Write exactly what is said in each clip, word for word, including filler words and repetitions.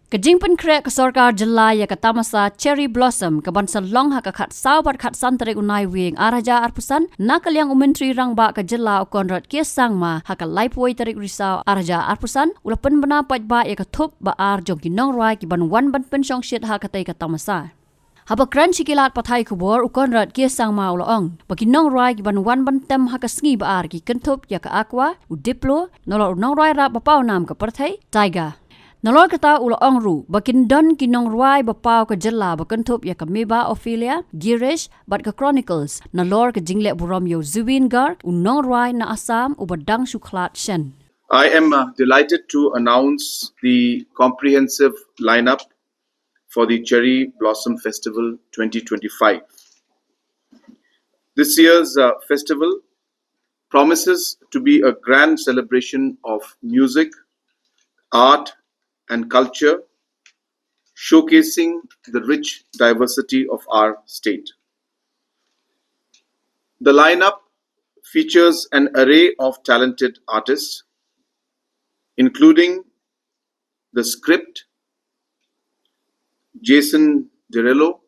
Ka jingpynkhreh ka sorkar jylla ïa ka tamasa Cherry Blossom ka ban sa long ha ka khatsaw bad khatsan tarik u Naiwieng ar hajar arphew san, na ka liang u Myntri Rangbah ka jylla u Conrad K Sangma ha ka laiphew tarik Risaw ar hajar arphew san, u la pynbna paidbah ïa ka thup ba ar jong ki nongrwai ki ban wan ban pynshongshit ha katei ka tamasa. Haba kren sha ki lad pathai khubor, u Conrad K Sangma u la ong ba ki nongrwai ki ban wan ban tem ha ka sngi ba ar ki kynthup ïa ka Aqua, u Diplo, nalor u nongrwai rap ba paw nam ka pyrthei, Tiger. Nalor kata u la ong ruh ba kin don ki nongrwai ba paw ka jylla ba kynthup ïa ka Meba Ophelia, Girish bad ka Chronicles, nalor ka jingleh burom ïa u Zubeen Garg, u nongrwai na Assam uba dang shu khlad shen. I am uh, delighted to announce the comprehensive lineup for the Cherry Blossom Festival twenty twenty-five. This year's uh, festival promises to be a grand celebration of music, art, and culture, showcasing the rich diversity of our state. The lineup features an array of talented artists, including The Script, Jason Derulo,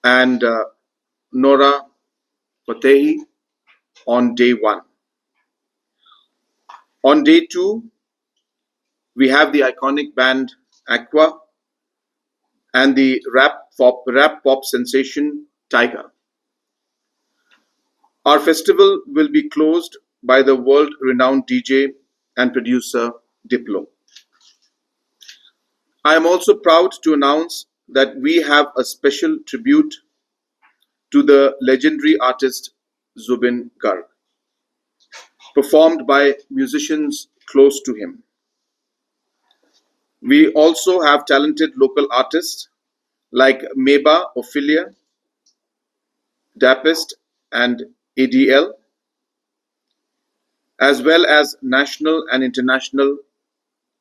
and uh, Nora Fatehi on day one. On day two, we have the iconic band Aqua and the rap pop, rap pop sensation Tiger. Our festival will be closed by the world renowned D J and producer Diplo. I am also proud to announce that we have a special tribute to the legendary artist Zubeen Garg, performed by musicians close to him. We also have talented local artists like Meba Ophelia, Dapist, and A D L, as well as national and international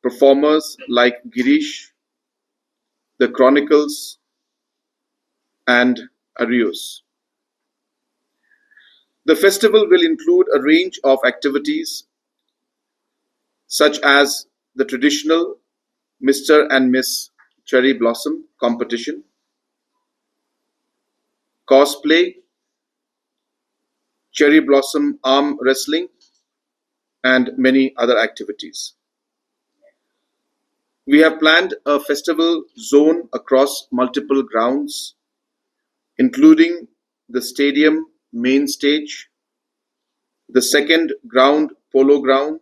performers like Girish, The Chronicles, and Arius. The festival will include a range of activities such as the traditional Mister and Miss Cherry Blossom competition, cosplay, cherry blossom arm wrestling, and many other activities. We have planned a festival zone across multiple grounds, including the stadium main stage, the second ground, Polo Ground,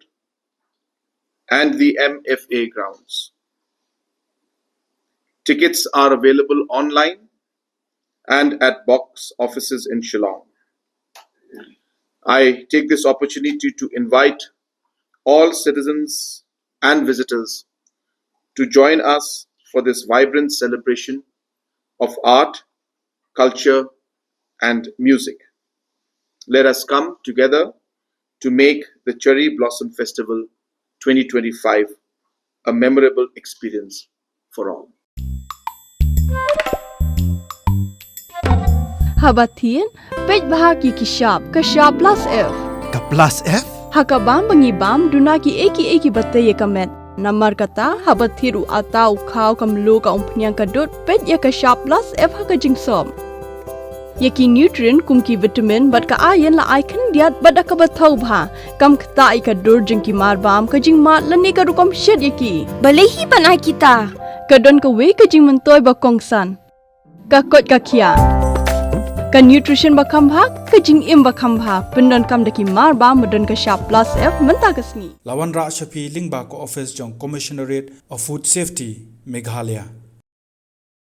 and the M F A grounds. Tickets are available online and at box offices in Shillong. I take this opportunity to invite all citizens and visitors to join us for this vibrant celebration of art, culture, and music. Let us come together to make the Cherry Blossom Festival twenty twenty-five a memorable experience for all. Haba thied, peit bha ki ki shap, ka shap plus F. Ka plus F? Ha ka bam ba ngi bam, duna ki ei ki ei ki ba tei ïa ka met. Namar kata, haba thied u atta u khaw ka mluh ka umphniang ka dud, peit ïa ka shap plus F ha ka jingsop. Ïa ki nutrient kum ki vitamin bad ka iron la ai khyndiat bad da kaba thaw bha. Kam ktah ïa ka dur jong ki mar bam, ka jingmad lane ka rukom shet ïa ki. Balei hi ban ai kita? Ka don kawei ka jingmyntoi ba kongsan. Ka koit ka khiah. Ka nutrition ba kham bha, ka jingim ba kham bha. Pyndonkam da ki mar bam ba don ka shap plus F mynta ka sngi. La wanrah sha phi lyngba ka office jong Commissionerate of Food Safety, Meghalaya.